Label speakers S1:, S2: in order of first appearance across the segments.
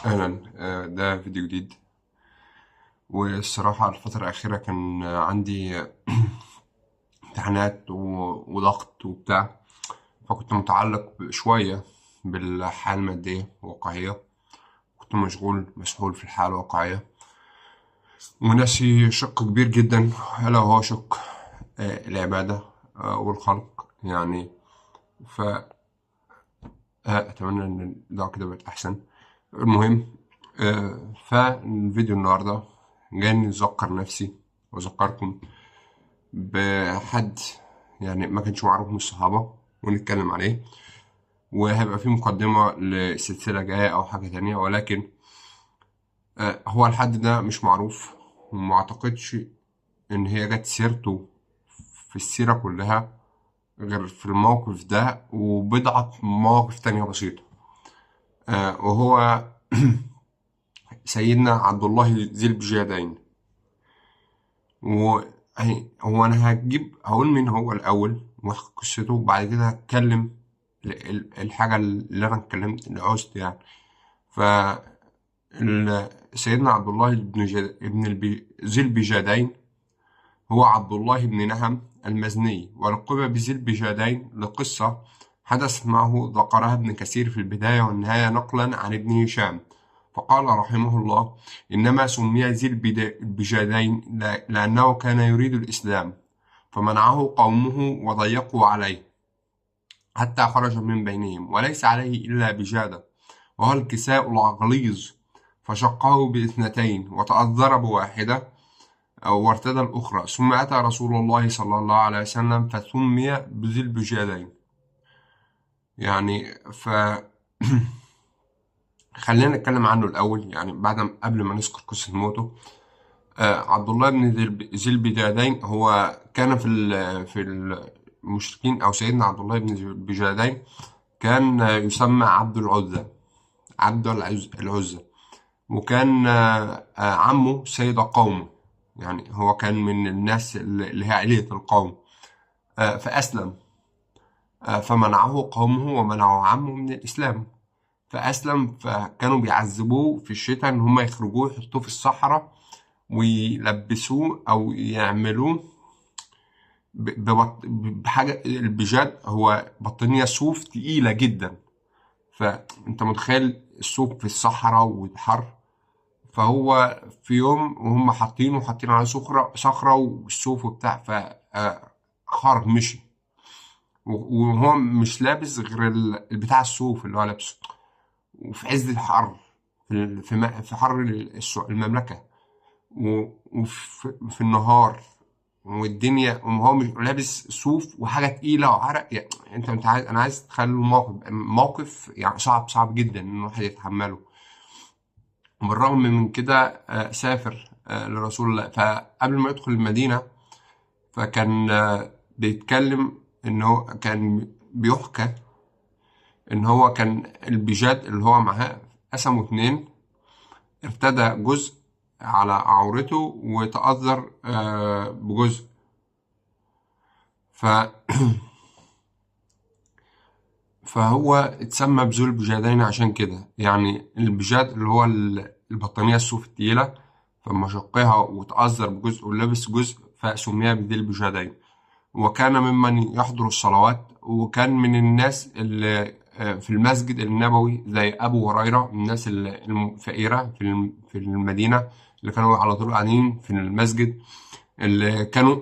S1: أهلا. ده فيديو جديد. والصراحة الفترة الأخيرة كان عندي امتحانات وضغط وبتاع، فكنت متعلق شوية بالحالة المادية الواقعية، كنت مشغول مسحول في الحالة الواقعية وناسي شق كبير جدا، ألا وهو شق العبادة والخلق يعني. ف أتمنى إن ده كده بقت أحسن. المهم فالفيديو النهاردة جاي نذكر نفسي وأذكركم بحد يعني ما كانش معروف من الصحابة ونتكلم عليه، وهيبقى في مقدمة لسلسلة جاية أو حاجة تانية، ولكن هو الحد ده مش معروف وما أعتقدش إن هي جت سيرته في السيرة كلها غير في الموقف ده وبضعة مواقف تانية بسيطة. وهو سيدنا عبد الله ذي البجادين. هو أنا هقول مين هو الأول وأحكي قصته، وبعد كده هتكلم الحاجة اللي أنا اتكلمت اللي عوزت يعني. ف سيدنا عبد الله ذي البجادين هو عبد الله بن نهم المزني، ولقب بذي البجادين لقصة حدث معه ذكرها ابن كثير في البداية والنهاية نقلا عن ابن هشام، فقال رحمه الله: إنما سمي ذي البجادين لأنه كان يريد الإسلام، فمنعه قومه وضيقوا عليه حتى خرج من بينهم، وليس عليه إلا بجادة وهو الكساء الغليظ، فشقه باثنتين وتأذر بواحدة وارتدى الأخرى، ثم أتى رسول الله صلى الله عليه وسلم فسمي بذي البجادين. يعني خلينا نتكلم عنه الأول، يعني قبل ما نذكر قصة موته. عبد الله بن ذي البجادين هو كان في المشركين، أو سيدنا عبد الله بن ذي البجادين كان يسمى عبد العزة، عبد العزة، وكان عمه سيد قومه، يعني هو كان من الناس اللي هي علية القوم. فأسلم، فمنعه قومه ومنعه عمه من الإسلام، فأسلم. فكانوا بيعذبوه في الشتاء إن هم يخرجوه يحطوه في الصحراء ويلبسوه أو يعملوه بحاجة. البجاد هو بطانية صوف تقيلة جدا، فأنت متخيل الصوف في الصحراء والحر. فهو في يوم وهم حاطينه وحاطين عليه صخرة والصوف وبتاع، خرج مشي وهو مش لابس غير البتاع الصوف اللي هو لابسه، وفي عز الحر في حر المملكة، وفي النهار والدنيا، وهو مش لابس صوف وحاجة تقيلة وعرق. يعني انت عايز، انا عايز اتخيل موقف يعني صعب جدا ان الواحد يتحمله. وبالرغم من كده سافر لرسول الله. فقبل ما يدخل المدينة فكان بيتكلم إن هو كان بيحكى إن هو كان البجاد اللي هو معاه قسمه 2، ارتدى جزء على عورته وتأثر بجزء. فهو اتسمى بذو البجادين عشان كده، يعني البجاد اللي هو البطانية الصوف التقيلة، فما شقها وتأثر بجزء ولبس جزء فسميها بذي البجادين. وكان ممن يحضر الصلوات، وكان من الناس اللي في المسجد النبوي زي أبو هريرة، من الناس الفقيرة في المدينة اللي كانوا على طول قاعدين في المسجد، اللي كانوا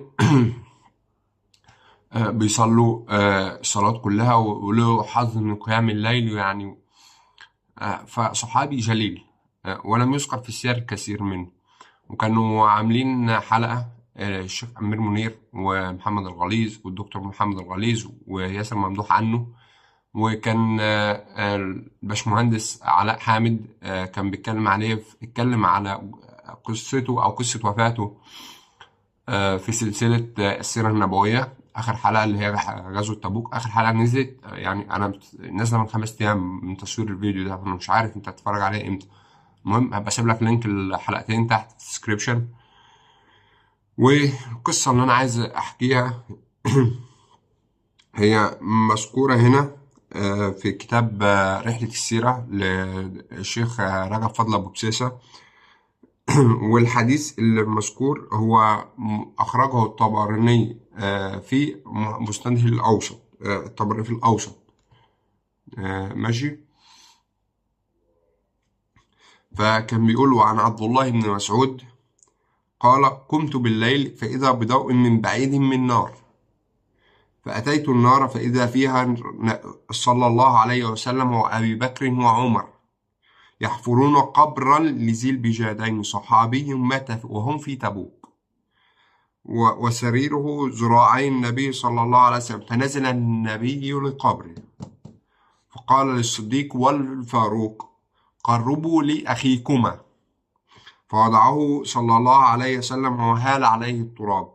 S1: بيصلوا الصلوات كلها وله حظ من قيام الليل يعني. فصحابي جليل، ولم يذكر في السير الكثير منه. وكانوا عاملين حلقة، الشيخ أمير منير ومحمد الغليظ والدكتور محمد الغليظ وياسر ممدوح عنه، وكان الباشمهندس علاء حامد كان بيتكلم عليه، اتكلم على قصته أو قصة وفاته في سلسلة السيرة النبوية، آخر حلقة اللي هي غزوة تبوك، آخر حلقة نزلت، يعني أنا نازلة من 5 أيام من تصوير الفيديو ده، فأنا مش عارف أنت هتتفرج عليه إمتى. المهم هبقى أسيب لك link الحلقتين تحت في ال description. والقصة اللي أنا عايز أحكيها هي مذكورة هنا في كتاب رحلة السيرة للشيخ رجب فضل أبو بسيسة. والحديث المذكور هو أخرجه الطبراني في مسنده الأوسط، الطبراني في الأوسط. ماشي. فكان بيقول: وعن عبد الله بن مسعود قال: قمت بالليل فإذا بضوء من بعيد من نار، فأتيت النار فإذا فيها صلى الله عليه وسلم وأبي بكر وعمر يحفرون قبرا لذي البجادين، صحابي مات وهم في تبوك، وسريره ذراعي النبي صلى الله عليه وسلم، فنزل النبي لقبره فقال للصديق والفاروق: قربوا لأخيكما، فوضعه صلى الله عليه وسلم وهال عليه التراب،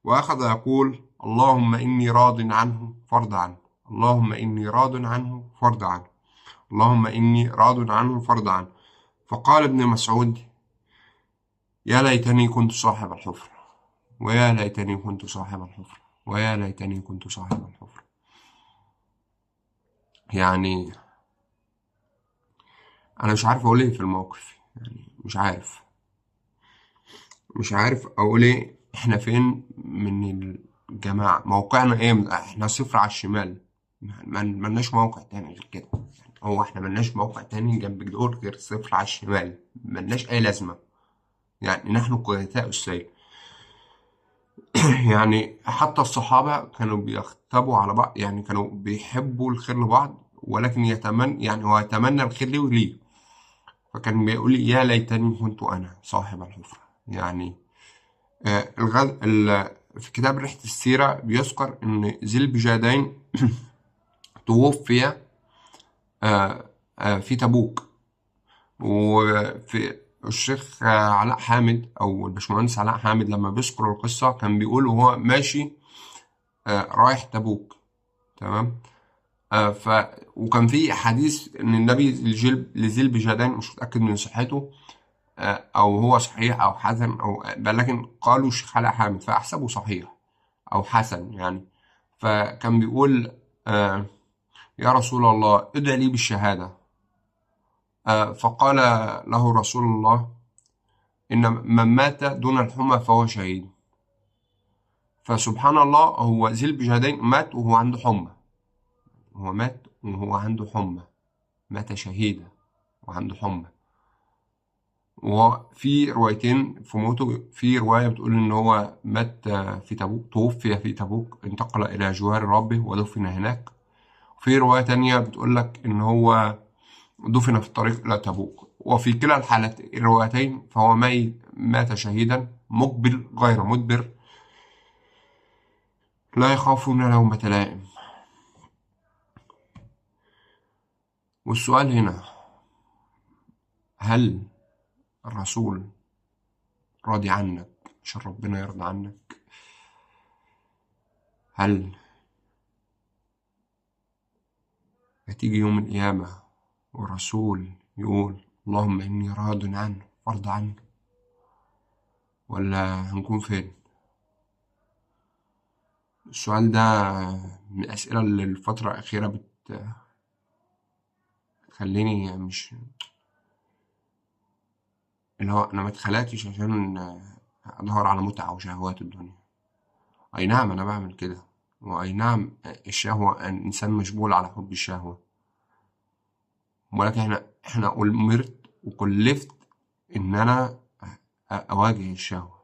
S1: وأخذ يقول: اللهم إني راض عنه فارض عنه، اللهم إني راض عنه فارض عنه، اللهم إني راض عنه فارض عنه. فقال ابن مسعود: يا ليتني كنت صاحب الحفرة، ويا ليتني كنت صاحب الحفرة، ويا ليتني كنت صاحب الحفرة. يعني أنا مش عارف أقول إيه في الموقف، يعني مش عارف أقول إيه. إحنا فين من الجماعة؟ موقعنا إيه؟ إحنا صفر على الشمال، ملناش موقع تاني غير كده. يعني هو إحنا ملناش موقع تاني جنب دول غير صفر على الشمال، ملناش أي لازمة. يعني نحن قيادتاء السيل. يعني حتى الصحابة كانوا بيختبوا على بعض، يعني كانوا بيحبوا الخير لبعض، ولكن يتمنى، يعني هو يتمنى الخير ليه وليه. فكان بيقول لي: يا ليتني كنت أنا صاحب الحفرة. يعني في كتاب ريحة السيرة بيذكر إن ذي البجادين توفي في تبوك. وفي الشيخ علاء حامد أو الباشمهندس علاء حامد لما بيذكر القصة كان بيقول وهو ماشي رايح تبوك، تمام. وكان في حديث إن النبي لذي البجادين، مش متأكد من صحته، أو هو صحيح أو حسن، أو لكن قالوا الشيخ علاء حامد فأحسبه صحيح أو حسن يعني. فكان بيقول: يا رسول الله ادع لي بالشهادة. فقال له رسول الله: إن من مات دون الحمى فهو شهيد. فسبحان الله، هو ذي البجادين مات وهو عنده حمى، هو مات وهو عنده حمى، مات شهيدا وعنده حمى. وفي روايتين في موته، في رواية بتقول إن هو مات في تبوك، توفي في تبوك، انتقل إلى جوار ربه ودفن هناك. في رواية تانية بتقول لك إن هو دفن في الطريق إلى تبوك. وفي كلا الحالات الروايتين فهو مات شهيدا مقبل غير مدبر، لا يخافون لومة لائم. والسؤال هنا: هل الرسول راضي عنك عشان ربنا يرضى عنك؟ هل هتيجي يوم القيامة والرسول يقول اللهم إني راض عنه فارض عنه، ولا هنكون فين؟ السؤال ده من الأسئلة اللي الفترة الأخيرة بتخليني مش اللي هو أنا ما اتخلقتش عشان أدور على متعة وشهوات الدنيا. أي نعم أنا بعمل كده، وأي نعم الشهوة، الإنسان مشغول على حب الشهوة، ولكن إحنا أمرت وكلفت إن أنا أواجه الشهوة،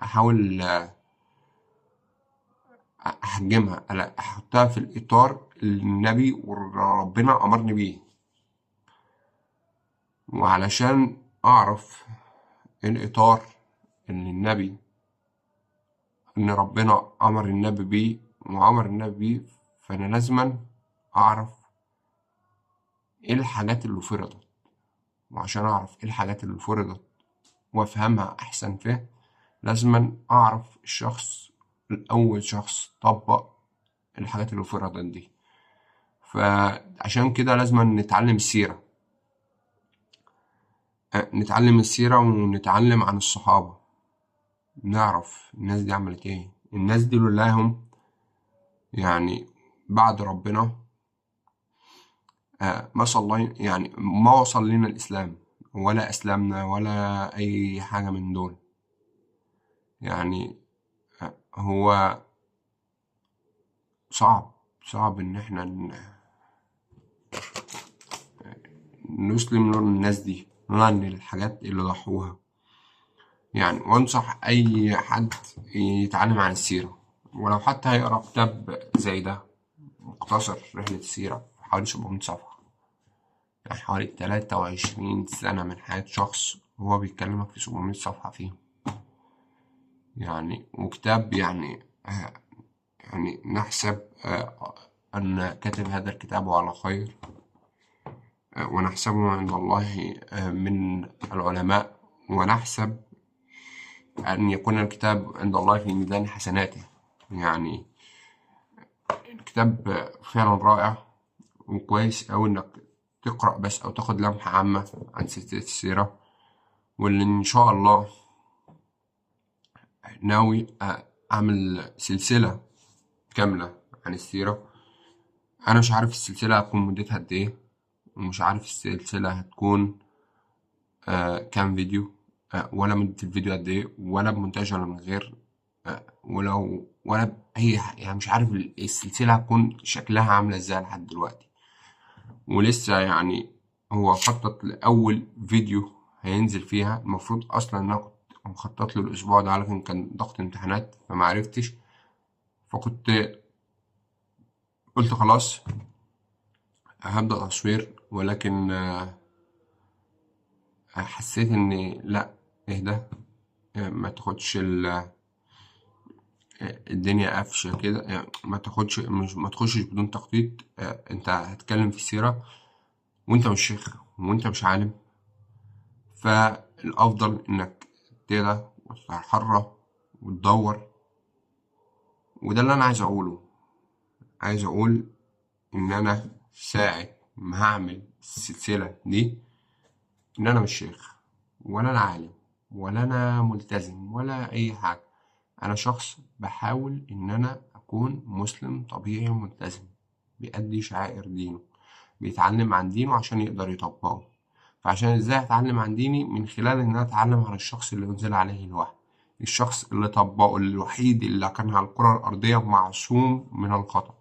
S1: أحاول أحجمها، أحطها في الإطار اللي النبي وربنا أمرني بيه. وعلشان أعرف الإطار اللي النبي، إن ربنا أمر النبي بيه وأمر النبي بيه، فأنا لازما أعرف إيه الحاجات اللي فرضت. وعشان أعرف إيه الحاجات اللي فرضت وأفهمها أحسن فهم، لازما أعرف الشخص الأول، شخص طبق الحاجات اللي فرضت دي. فعشان كده لازما نتعلم السيرة، نتعلم السيرة ونتعلم عن الصحابة، نعرف الناس دي عملت ايه. الناس دي لولاهم يعني بعد ربنا ما صلي، يعني ما وصل لنا الإسلام ولا أسلمنا ولا أي حاجة من دول. يعني هو صعب إن إحنا نسلم للناس دي، عن الحاجات اللي ضحوها. يعني وأنصح أي حد يتعلم عن السيرة، ولو حتى هيقرأ كتاب زي ده مختصر رحلة السيرة حوالي 700 صفحة، يعني حوالي 23 سنة من حياة شخص هو بيتكلمك في 700 صفحة فيهم. يعني وكتاب يعني نحسب أن كاتب هذا الكتاب على خير، ونحسبه عند الله من العلماء، ونحسب أن يكون الكتاب عند الله في ميزان حسناته. يعني الكتاب فعلا رائع وكويس أوي إنك تقرأ بس أو تاخد لمحة عامة عن سلسلة السيرة، واللي إن شاء الله ناوي أعمل سلسلة كاملة عن السيرة. أنا مش عارف السلسلة هتكون مدتها قد إيه، ومش عارف السلسلة هتكون كام فيديو، ولا مدة الفيديو قد إيه، ولا بمونتاج ولا من غير، ولو ولا بأي حاجة. يعني مش عارف السلسلة هتكون شكلها عاملة إزاي لحد دلوقتي، ولسه يعني هو خطط لأول فيديو هينزل فيها. المفروض أصلا إن أنا كنت مخطط له الأسبوع ده، لكن كان ضغط امتحانات فمعرفتش، فكنت قلت خلاص هبدأ تصوير، ولكن حسيت إن لأ، اهدى، ما تاخدش الدنيا قفشة كده، يعني ما تاخدش، مش، ما تخشش بدون تخطيط. انت هتتكلم في السيرة وانت مش شيخ وانت مش عالم، فالأفضل انك تهدى وتتحرى وتدور. وده اللي انا عايز اقوله، عايز اقول ان انا ساعة ما هعمل السلسلة دي ان انا مش شيخ ولا انا عالم ولا انا ملتزم ولا اي حاجة، انا شخص بحاول ان انا اكون مسلم طبيعي ملتزم بيأدي شعائر دينه، بيتعلم عن دينه عشان يقدر يطبقه. فعشان ازاي اتعلم عن ديني؟ من خلال ان انا اتعلم عن الشخص اللي انزل عليه الوحي، الشخص اللي طبقه، الوحيد اللي كان على الكرة الأرضية معصوم من الخطأ.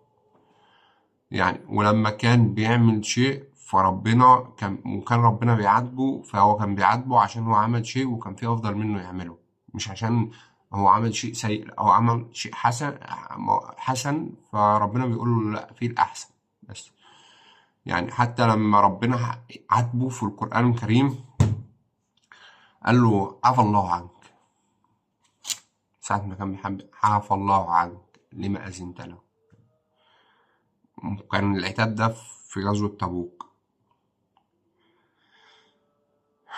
S1: يعني ولما كان بيعمل شيء فربنا كان، وكان ربنا بيعاتبه، فهو كان بيعاتبه عشان هو عمل شيء وكان فيه أفضل منه يعمله، مش عشان هو عمل شيء سيء أو عمل شيء حسن فربنا بيقول له لا، فيه الأحسن بس. يعني حتى لما ربنا عاتبه في القرآن الكريم قال له عفى الله عنك، ساعة ما كان بيحب عفى الله عنك لما أذنت له. وكان العتاب ده في غزوة تبوك،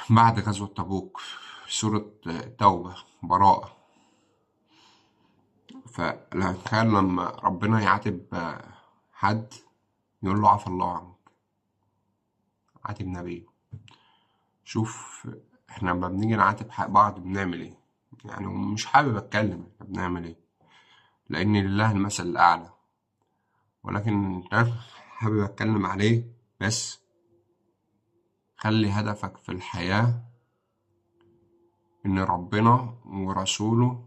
S1: بعد غزوة تبوك سورة التوبة براءة. فتخيل لما ربنا يعاتب حد يقول له عفى الله عنك، عاتب نبيه. شوف احنا لما بنيجي نعاتب بعض بنعمل ايه، يعني مش حابب اتكلم احنا بنعمل ايه، لان لله المثل الاعلى، ولكن حابب اتكلم عليه. بس خلي هدفك في الحياة ان ربنا ورسوله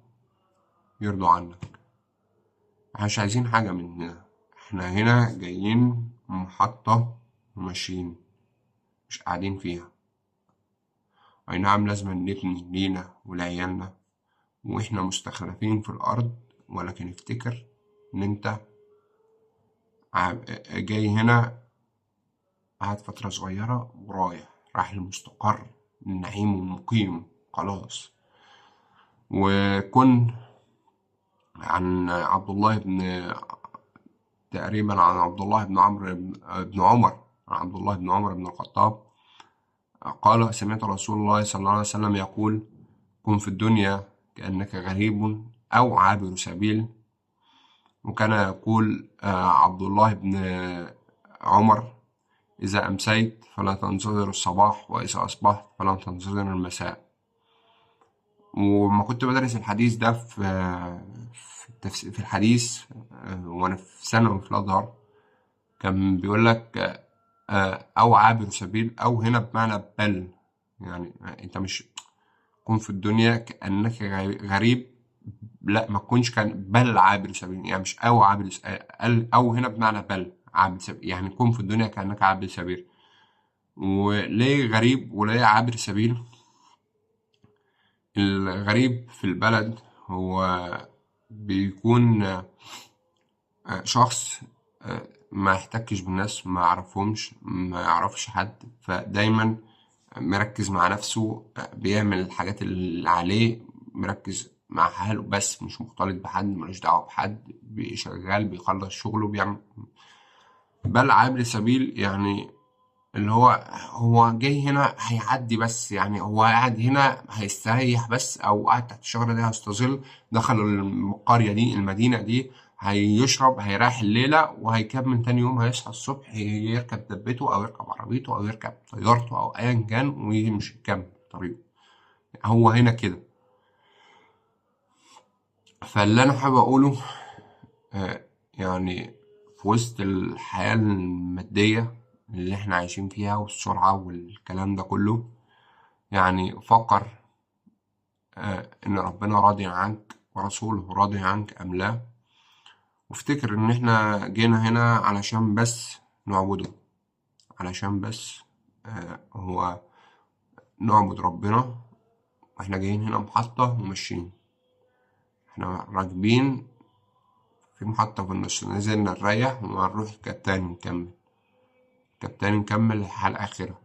S1: يرضوا عنك. احنا مش عايزين حاجة مننا، احنا هنا جايين محطة وماشيين، مش قاعدين فيها. اي نعم لازم نبني لينا ولعيالنا واحنا مستخلفين في الارض، ولكن افتكر ان انت جاي هنا قاعد فترة صغيرة ورايح، رايح للمستقر النعيم المقيم خلاص. وكن عن عبد الله بن تقريبا عن عبد الله بن عمرو بن عمر، عن عبد الله بن عمر بن الخطاب قال: سمعت رسول الله صلى الله عليه وسلم يقول: كن في الدنيا كأنك غريب أو عابر سبيل. وكان يقول عبد الله بن عمر: إذا أمسيت فلا تنتظر الصباح، وإذا أصبحت فلا تنتظر المساء. وما كنت بدرس الحديث ده في الحديث وأنا في ثانوي في الأزهر، كان بيقول لك أو عابر سبيل، أو هنا بمعنى بل، يعني أنت مش كن في الدنيا كأنك غريب، لا ما تكونش كان بل عابر سبيل، يعني مش أو عابر أو هنا بمعنى بل عابر سبيل، يعني كن في الدنيا كأنك عابر سبيل. وليه غريب وليه عابر سبيل؟ الغريب في البلد هو بيكون شخص ما يحتكش بالناس، ما يعرفهمش، ما يعرفش حد، فدايما مركز مع نفسه، بيعمل الحاجات اللي عليه، مركز مع حاله بس، مش مختلط بحد، ملوش دعوة بحد، بيشغل، بيخلص شغله، بيعمل. بل عابر سبيل يعني اللي هو جاي هنا هيعدي بس، يعني هو قاعد هنا هيستريح بس، او قاعد تحت الشجرة دي هيستظل، دخل القرية دي، المدينة دي، هيشرب، هيريح الليلة وهيكمل تاني يوم، هيصحى الصبح يركب دبته او يركب عربيته او يركب طيارته او ايا كان ويمشي يكمل طريقه. هو هنا كده. فاللي انا حابب اقوله يعني في وسط الحياة المادية اللي احنا عايشين فيها والسرعة والكلام ده كله، يعني فكر ان ربنا راضي عنك ورسوله راضي عنك ام لا، وافتكر ان احنا جينا هنا علشان بس نعبده، علشان بس هو نعبد ربنا. واحنا جايين هنا محطة وماشيين، احنا راكبين في محطة في النص، نزلنا نريح وهنروح كابتن نكمل، كابتن نكمل الحياة الآخرة،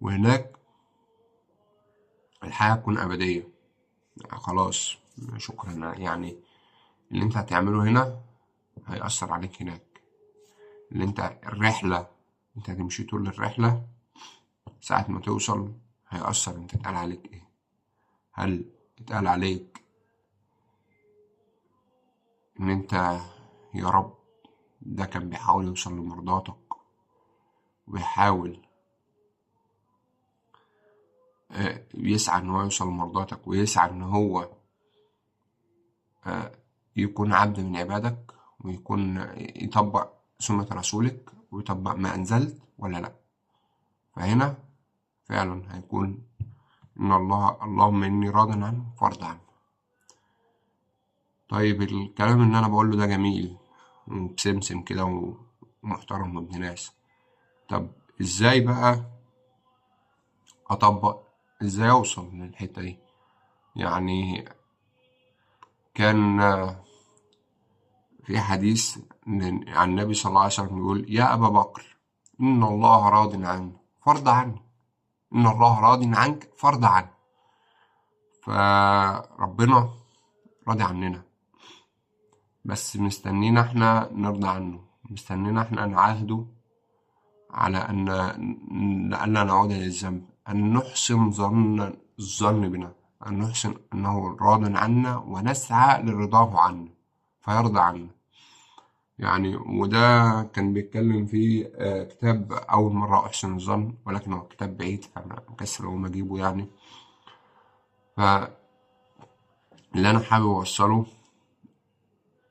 S1: وهناك الحياة تكون أبدية. خلاص شكرا، يعني اللي انت هتعمله هنا هيأثر عليك هناك، اللي انت الرحلة انت هتمشي طول الرحلة ساعة ما توصل هيأثر انت اتقال عليك ايه. هل اتقال عليك ان انت يا رب ده كان بيحاول يوصل لمرضاتك وبيحاول يسعى ان هو يوصل لمرضاتك ويسعى ان هو يكون عبد من عبادك ويكون يطبق سنة رسولك ويطبق ما أنزلت ولا لأ؟ فهنا فعلا هيكون إن الله اللهم إني راض عنه فارض عنه. طيب الكلام اللي أنا بقوله ده جميل وبسمسم كده ومحترم وابن ناس، طب إزاي بقى أطبق، إزاي أوصل للحتة دي؟ يعني كان في حديث عن النبي صلى الله عليه وسلم بيقول يا أبا بكر إن الله راض عنه فارض عنه، إن الله راض عنك فارض عنه. فربنا راضي عننا، بس مستنينا احنا نرضى عنه، مستنينا احنا نعاهده على أن ألا نعود للذنب، أن نحسن الظن بنا، أن نحسن أنه راض عنا ونسعى لرضاه عنا فيرضى عنا. يعني وده كان بيتكلم في كتاب أول مرة أحسن الظن، ولكن هو كتاب بعيد فأنا مكسل أقوم أجيبه يعني. فاللي أنا حابب أوصله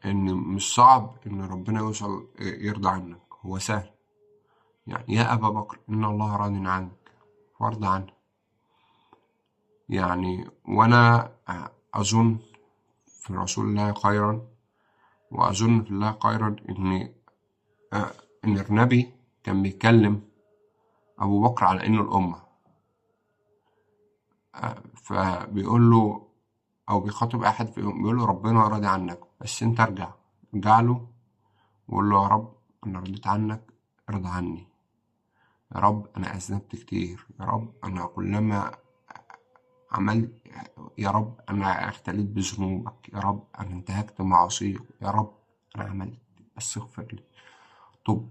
S1: إن مش صعب إن ربنا يوصل يرضى عنك، هو سهل. يعني يا أبا بكر إن الله راض عنك فارض عنه. يعني وأنا أظن في رسول الله خيرا، وأظن في الله خيرا إن النبي كان بيكلم أبو بكر على إنه الأمة، فبيقول له أو بيخاطب أحد بيقول له ربنا راضي عنك، بس أنت ارجع له وقول له يا رب أنا رضيت عنك ارضى عني، يا رب أنا أذنبت كتير، يا رب أنا كلما عملت، يا رب أنا اختليت بذنوبك، يا رب أنا انتهكت معاصيك، يا رب أنا عملت، بس اغفر لي، طب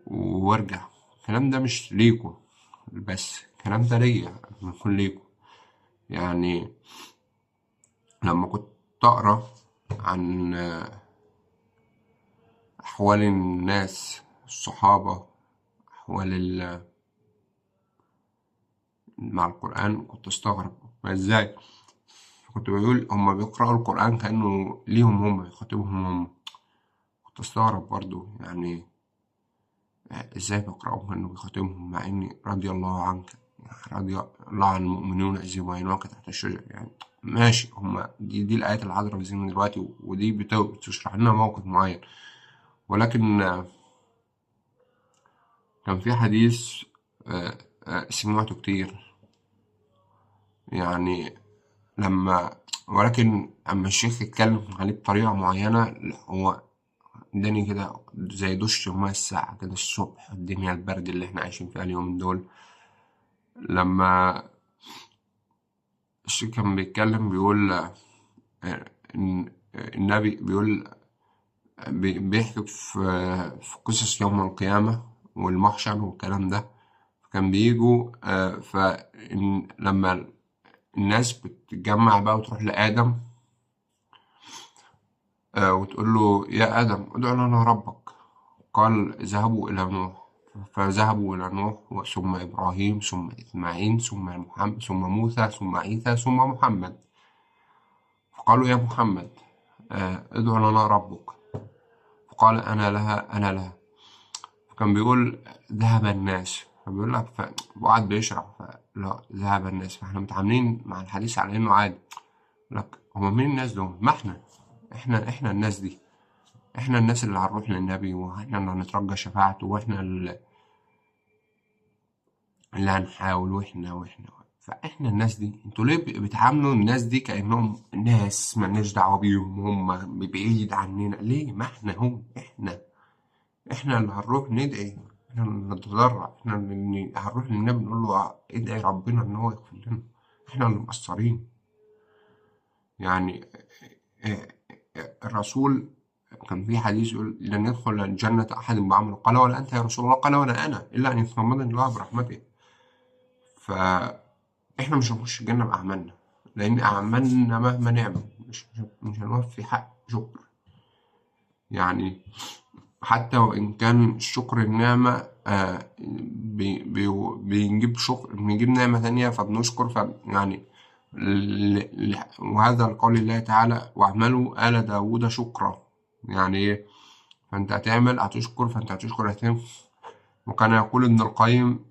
S1: وارجع. الكلام ده مش ليكو بس، الكلام ده ليا يكون ليكو. يعني لما كنت أقرأ عن أحوال الناس الصحابة، أحوال مع القرآن، كنت استغرب ما ازاي. كنت بقول هما بيقرأوا القرآن كأنه ليهم، هما يخاطبهم هما. كنت استغرب برضو، يعني ازاي بيقرأوها انه بيخاطبهم مع اني رضي الله عنك، رضي الله عن المؤمنون اذ يبايعونك تحت الشجر. يعني ماشي، هما دي الآيات اللي حاضرة في ذهني دلوقتي، ودي بتشرح لنا موقف معين. ولكن كان في حديث سمعته كتير، يعني لما، ولكن أما الشيخ اتكلم عليه بطريقة معينة، لا، هو اداني كده زي دش مية الساعة كده الصبح، الدنيا البرد اللي احنا عايشين فيها اليومين دول. لما الشيخ كان بيتكلم بيقول، إن النبي بيقول، بيحكي في قصص يوم القيامة والمحشر والكلام ده. كان بيجوا، لما الناس بتتجمع بقى وتروح لآدم، وتقول له يا آدم ادع لنا ربك، قال ذهبوا إلى نوح، فذهبوا إلى نوح ثم إبراهيم ثم إسماعيل ثم محمد ثم موسى ثم عيسى ثم محمد. فقالوا يا محمد، ادع لنا ربك، فقال أنا لها، أنا لها. فكان بيقول ذهب الناس، فبيقول لك وقعد بيشرح، لا ذهب الناس. فاحنا متعاملين مع الحديث على إنه عادي، لك هما مين الناس دول؟ ما احنا الناس دي، احنا الناس اللي هنروح للنبي، واحنا اللي هنترجى شفاعته، واحنا اللي هنحاول، واحنا فاحنا الناس دي. انتوا ليه بتعاملوا الناس دي كأنهم ناس مالناش دعوة بيهم، هم بعيد عننا؟ ليه؟ ما احنا هم، احنا اللي هنروح ندعي، احنا اللي نتضرع، احنا اللي هنروح للنبي نقول له ادعي ربنا ان هو يغفر لنا، احنا اللي مقصرين. يعني الرسول كان في حديث يقول لن يدخل الجنة أحد بعمله، قال ولا أنت يا رسول الله، قال ولا أنا إلا أن يتغمدني الله برحمته. فإحنا مش هنخش الجنة بأعمالنا، لأن أعمالنا مهما نعمل مش هنوفي حق شكر. يعني حتى وإن كان الشكر النعمة، بنجيب شكر، بنجيب نعمة تانية فبنشكر، يعني وهذا القول الله تعالى واعملوا آل داود شكرا. يعني إيه؟ فأنت هتعمل هتشكر، فأنت هتشكر هتعمل. وكان يقول ابن القيم،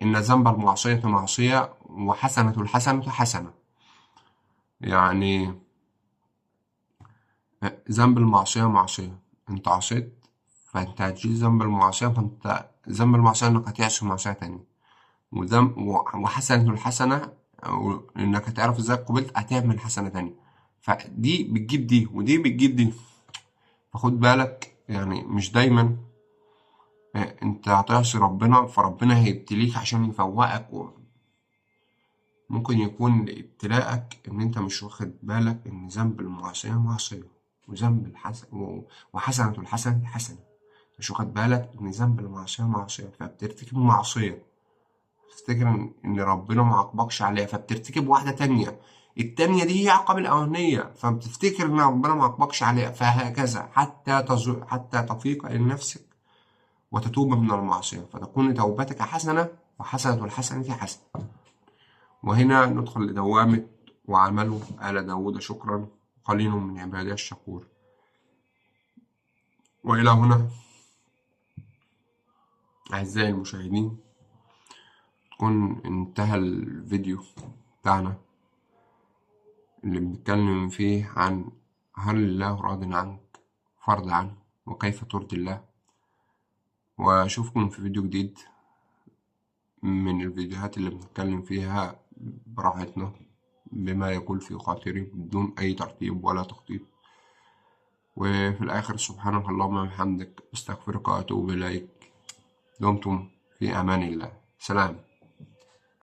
S1: إن ذنب المعصية معصية وحسنة الحسنة حسنة. يعني ذنب المعصية معصية، أنت عصيت فأنت هتشيل ذنب المعصية، فأنت ذنب المعصية إنك هتعصي معصية تانية، وحسنة الحسنة إنك هتعرف إزاي قبلت هتعمل حسنة تانية، فدي بتجيب دي ودي بتجيب دي. فخد بالك، يعني مش دايما انت هتعصي ربنا فربنا هيبتليك عشان يفوقك، ممكن يكون ابتلاءك ان انت مش واخد بالك ان ذنب المعصية معصية، وذنب الحسن وحسنة الحسنة حسنة، مش واخد بالك ان ذنب المعصية معصية فبترتكب معصية، تفتكر ان ربنا ما عاقبكش عليها فبترتكب واحدة تانية، التانية دي هي عقاب الأولانية فبتفتكر ان ربنا ما عاقبكش عليها، فهكذا حتى تفيق إلى نفسك وتتوب من المعصية، فتكون توبتك حسنة وحسنة الحسنة حسنة. وهنا ندخل لدوامة وعمله آل داود شكرا قليل من عبادي الشكور. وإلى هنا أعزائي المشاهدين تكون انتهى الفيديو بتاعنا اللي بنتكلم فيه عن هل الله راض عنك فرض عنه وكيف ترضي الله. واشوفكم في فيديو جديد من الفيديوهات اللي بنتكلم فيها براحتنا بما يقول في خاطري بدون اي ترتيب ولا تخطيط. وفي الاخر سبحانك اللهم وبحمدك، استغفرك واتوب اليك. دمتم في امان الله. سلام.